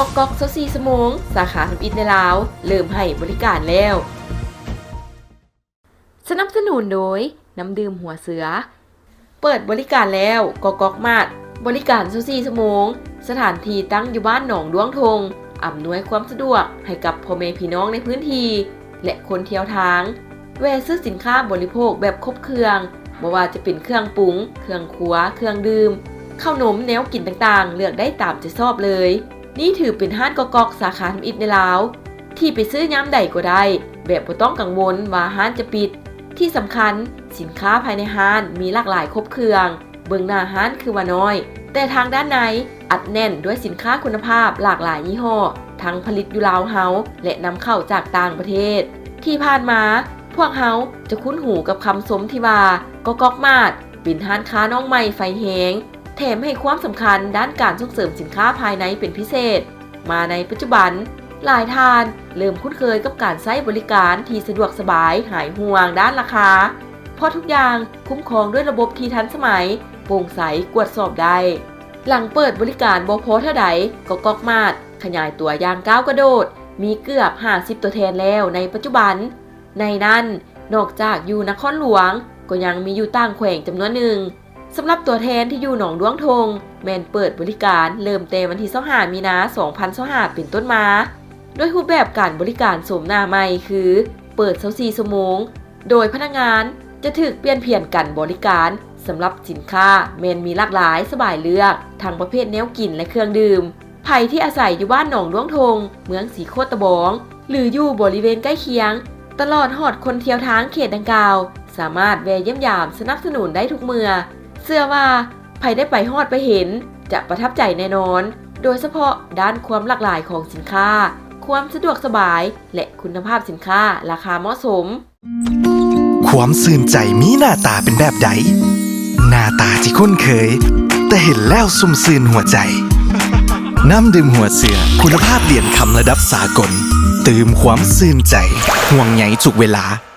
ກອກກອກ ຊາວສີ່ ຊົ່ວໂມງ ສາຂາທຳອິດໃນລາວ ເລີ່ມໃຫ້ບໍລິການແລ້ວ. ສະໜັບສະໜູນໂດຍ ນ້ຳດື່ມຫົວເສືອ. ເປີດບໍລິການແລ້ວ ກອກກອກມາດ ບໍລິການ ຊາວສີ່ ຊົ່ວໂມງ, ສະຖານທີ່ຕັ້ງຢູ່ບ້ານໜອງດ້ວງທົງ, ອຳນວຍຄວາມສະດວກໃຫ້ກັບພໍ່ແມ່ພີ່ນ້ອງໃນພື້ນທີ່ ແລະ ຄົນທ່ຽວທາງ. ແວ່ຊື້ສິນຄ້າບໍລິໂພກແບບຄົບເຄື່ອງ, ບໍ່ວ່າຈະເປັນເຄື່ອງປຸງ, ເຄື່ອງຄົວ, ເຄື່ອງດື່ມ, ເຂົ້າໜົມ, ແນວກິນຕ່າງໆ ເລືອກໄດ້ຕາມໃຈຊອບເລີຍ. ນີ້ຖືເປັນຮ້ານກອກກອກສາຂາທຳອິດໃນລາວ ທີ່ໄປຊື້ຍາມໃດກໍໄດ້ ແບບບໍ່ຕ້ອງກັງວົນວ່າຮ້ານຈະປິດ. ທີ່ສຳຄັນ, ສິນຄ້າພາຍໃນຮ້ານມີຫຼາກຫຼາຍຄົບເຄື່ອງ. ເບື້ອງໜ້າຮ້ານຄືວ່ານ້ອຍ, ແຕ່ທາງດ້ານໃນອັດແໜ້ນດ້ວຍສິນຄ້າຄຸນນະພາບຫຼາກຫຼາຍຍີ່ຫໍ້, ທັງຜະລິດຢູ່ລາວເຮົາ ແລະ ນຳເຂົ້າຈາກຕ່າງປະເທດ. ທີ່ຜ່ານມາ, ພວກເຮົາຈະຄຸ້ນຫູກັບຄຳຊົມທີ່ວ່າ ກອກກອກມາດ ເປັນຮ້ານຄ້ານ້ອງໃໝ່ໄຟແຮງ, ແຖມໃຫ້ຄວາມສຳຄັນດ້ານການສົ່ງເສີມສິນຄ້າພາຍໃນເປັນພິເສດ. ມາໃນປັດຈຸບັນ, ຫຼາຍທ່ານເລີ່ມຄຸ້ນເຄີຍກັບການໃຊ້ບໍລິການທີ່ສະດວກສະບາຍ, ຫາຍຫ່ວງດ້ານລາຄາ, ເພາະທຸກຢ່າງຄຸ້ມຄອງດ້ວຍລະບົບທີ່ທັນສະໄໝ, ໂປ່ງໃສ, ກວດສອບໄດ້. ຫຼັງເປີດບໍລິການບໍ່ພໍເທົ່າໃດ, ກອກກອກມາດ ຂະຫຍາຍຕົວຢ່າງກ້າວກະໂດດ, ມີເກືອບຫ້າສິບຕົວແທນແລ້ວໃນປັດຈຸບັນ. ໃນນັ້ນ, ນອກຈາກຢູ່ນະຄອນຫຼວງ, ກໍຍັງມີຢູ່ຕ່າງແຂວງຈຳນວນໜຶ່ງ. ສຳລັບຕົວແທນທີ່ຢູ່ໜອງດ້ວງທົງ ແມ່ນເປີດບໍລິການເລີ່ມແຕ່ວັນທີຊາວຫ້າ ມີນາ ສອງພັນຊາວຫ້າ ເປັນຕົ້ນມາ, ດ້ວຍຮູບແບບການບໍລິການໂສມໜ້າໃໝ່ ຄື ເປີດ ຊາວສີ່ ຊົ່ວໂມງ, ໂດຍພະນັກງານຈະຖືກປ່ຽນຜຽນກັນບໍລິການ. ສຳລັບສິນຄ້າແມ່ນມີຫຼາກຫຼາຍສະບາຍເລືອກ, ທັງປະເພດແນວກິນ ແລະ ເຄື່ອງດື່ມ. ໃຜທີ່ອາໄສຢູ່ບ້ານໜອງດ້ວງທົງ, ເມືອງສີໂຄດຕະບອງ ຫຼື ຢູ່ບໍລິເວນໃກ້ຄຽງ, ຕະຫຼອດຮອດຄົນທ່ຽວທາງເຂດດັ່ງກ່າວ ສາມາດແວ່ຢ້ຽມຢາມສະໜັບສະໜູນໄດ້ທຸກເມື່ອ. ເຊື່ອວ່າໃຜໄດ້ໄປຮອດໄປເຫັນ ຈະປະທັບໃຈແນ່ນອນ, ໂດຍສະເພາະດ້ານຄວາມຫຼາກຫຼາຍຂອງສິນຄ້າ, ຄວາມສະດວກສະບາຍ ແລະ ຄຸນນະພາບສິນຄ້າລາຄາເໝາະສົມ. ຄວາມຊື່ນໃຈມີໜ້າຕາເປັນແບບໃດ? ໜ້າຕາທີ່ຄຸ້ນເຄີຍ, ແຕ່ເຫັນແລ້ວຊຸ່ມຊື່ນຫົວໃຈ. ນ້ຳດື່ມຫົວເສືອ ຄຸນນະພາບຫຼຽນຄຳລະດັບສາກົນ, ຕື່ມຄວາມຊື່ນໃຈ, ຫ່ວງໃຍທຸກເວລາ.